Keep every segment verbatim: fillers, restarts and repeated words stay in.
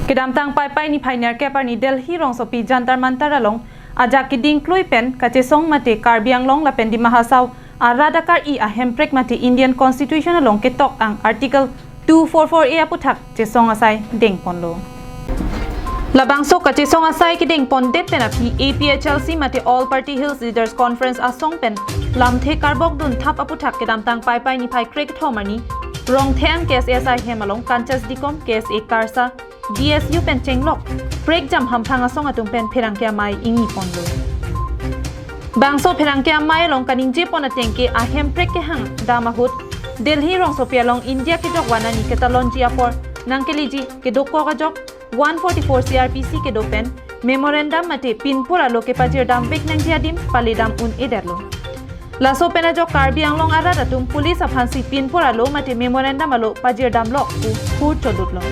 Kedamtang Paipai niphai nerkep arni Delhi rongsopi Jantar Mantar along ajak keding klui pen kachesong mate Karbi Anglong lapen Dima Hasao arat akar-i ahemprek mate Indian Constitution along ketok-ang Article two four four A aputhak chesong asai dengponlo. Labangso kachesong asai kedengpondet pen aphi A P H L C mate All Party Hills Leaders Conference asong pen lamthe karbok dunthap aputhak kedamtang Paipai niphai krekthom arni Rongthe-an K S A S I hem along Kanchas Dikom, K S A Karsa, D S U pen chenglok prekjam hamphang asong atum pen pherangke amei ingniponlo. Bangso pherangke amei along kaningjepon ateng ke ahemprek kehang dam ahut Delhi rongsopi along India kejok van arni ketalonji apor nangkeleji kedokok ajok one forty-four C R P C kedo pen memorandum mate pinpur alo kepajirdampek nangji adim paledam un-edetlo. Laso pen ajok Karbi Anglong arat atum police aphansi pinpur alo mate memorandum alo pajirdamlok pu hur chodutlo.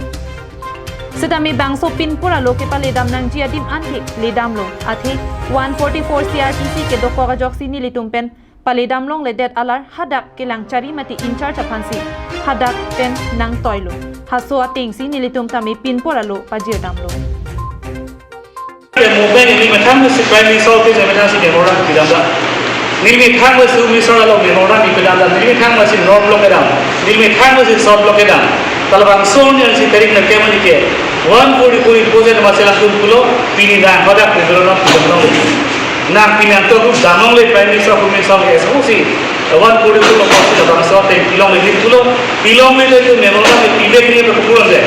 Setame bangso pinpur alo kepaledam nangji adim anke ledamlo. Athe one forty-four C R P C kedokok ajoksi nelitum pen paledam longledet alar hadak kelangchari mate in-charge aphansi hadak pen nangtoilo. Halaso atengsi nelitum tame pinpur alo pajirdamlo. Mumbai neli methang si Prime Minister office methang si memorandum pidamda. Neli methang si Home Minister along memorandum pidamda. Neli methang si North Block kedam. Neli methang si South Block kedam. Talabangso ni si tarik na kemani ke one forty-four imposition masi langdun pulo, pini nang hadak memorandum pidamlo. Nang pini nangtok damlongle Prime Minister, Home Minister ke S O C. One forty-four lo kosi labangso ateng pilongle pulo, pilongle tu memorandum ke pibek ni ke pulo de.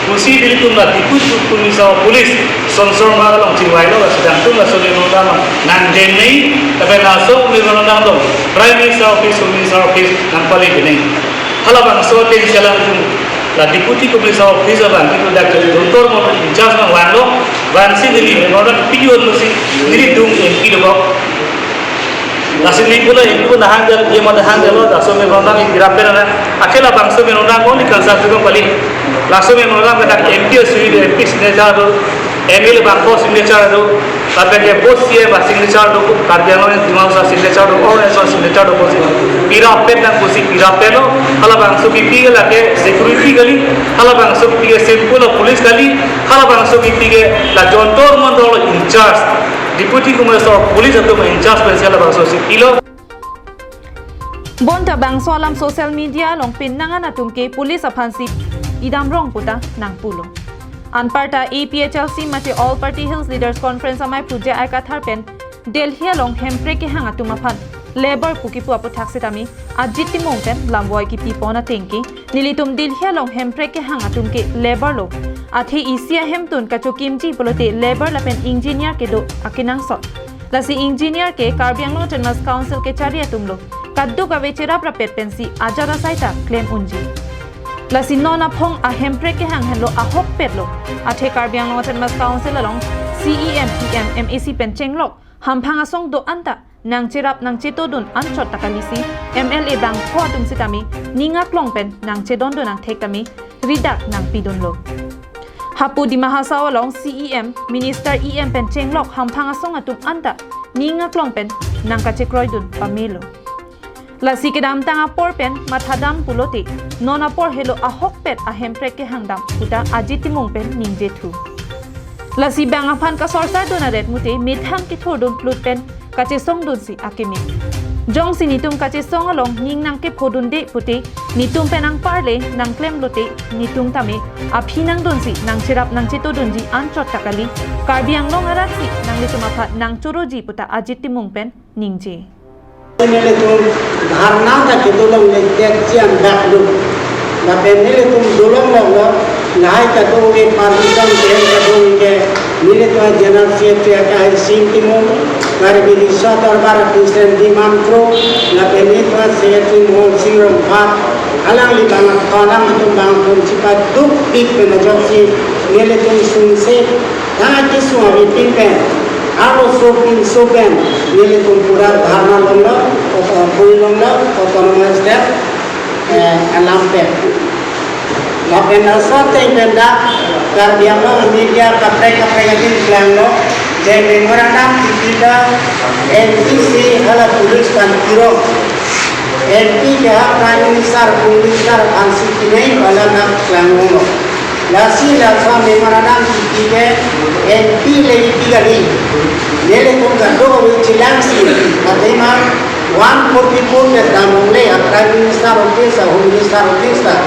Pusi nelitum la Diphu Police, Police, Sonsor Mar along chingvailo, la sedang tum laso memorandum nangdeng nei, tapi laso memorandum along Prime Minister Office, Home Minister Office nangpale nei. Halabangso ateng si langdun la Deputy Commissioner Office abang itu dak Doctor Mohammed in-charge nangvanglo, vangsi neli memorandum pidun pusi nelitum M P lo. Lasi neli pulo M P lo nahang jal, dia mau nahang jal lo, laso memorandum ipirap pen na. Akhir labangso memorandum ko ni kansa tu kembali. Laso memorandum ke dak M P asui, M P signature do, M L A bangpho signature do, lapen ke both C M asignature do, Karbi Anglong Dima Hasao asignature do, or as a signature do pusi pirap pen nang pusi pirap pen lo. Halabangso kipi ke lake security kali, halabangso kipi ke simple police kali, halabangso kipi ke la jontor montor lo in-charge, Deputy Commissioner Police atum in-charge pensi halabangso si pilo. Bonta bangso alam social media along pinnangan atum ke police aphansi idamrong puta nangpulo. Anparta A P H L C mate All Party Hills Leaders Conference amei Puja Aikathar pen Delhi along hemprek kehang atum aphan labour pu kipu aputhak setame Ajit Timung pen lamvoi kipipon ateng ke nelitum Delhi along hemprek kehang atum ke labour lo. Athe isi ahemtun kachokimji pulote labour lapen engineer kedo akenangsot. Lasi engineer ke Karbi Anglong Autonomous Council kechari atum lo. Kadokave cherap rapet pensi ajat asai ta klem unji. Lasi non aphong ahemprek kehang henlo ahokpet lo. Athe Karbi Anglong Autonomous Council along C E M, P M, M A C pen chenglok hamphang asong do-an ta nangcherap nangchetodun anchot ta kalisi M L A bangpho atum setame ning aklong pen nangchedondun angthek tame ridak nangpidunlo. Hapu Dima Hasao along C E M, Minister E M pen chenglok hamphang asong atum anta ning aklong pen nangkachekroidun pamelo. Lasi kedamtang apor pen mathadam pulote non apor helo ahokpet ahemprek kehangdam puta Ajit Timung pen ningjethu. Lasi bang aphan kasorsardun aret mute methang kethurdun plut pen kachesongdunsi akeme. Jongsi netum kachesong along ning nangkephodunde pute netum pen nangparle nangklemlote netum tame aphi nangdunsi nangcherap nangchetodunji anchot ta kali. Karbi Anglong aratsi nanglitum aphan nangchoroji puta Ajit Timung pen ningje. Nelitum dharna ta kedolongle jet jam dak duk. Lapen nelitum dolonglok lo, lahai kadokave permission ke kadokave ke nelitum General Secretary akehai Sing Timung, Karbi Riso Dorbar President Diman Kro, lapen nelitum Secretary Mohon Sing Rongphar, alangli bang athon alangtum bang athon chipaduk pik pen ajoksi nelitum sungse, thangnat kesung avepin pen, arloso pinso pen, nelitum pura dharna longlo, auto-, puri longlo, autonomous state, eh, alam pen. Lapen laso ateng pen dak Karbi Anglong media kaprek kaprek adim klanglo, je memorandum ipida M P si hala police aphan kirong. M P ke ha Prime Minister, Prime Minister aphansi kinai bala dak klanglo. Lasi laso memorandum kipi ke N P le kipi kali. Nelitum kadokave chelangsi, athema one forty-four ke dam longle, a Prime Minister office, a Home Minister office ta.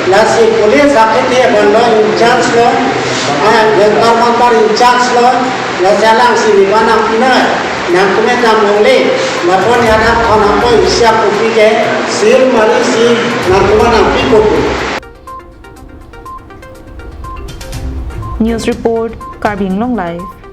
Lasi police akhete abang lo in charge lo, ah, Jantar Mantar in charge lo, lasi alangsi memorandum pinai, nangtum dam longle, lapu ne adap khonam po isi akopi ke, seal marisi, nangtum nangpipo. News report, Karbi Anglong Live.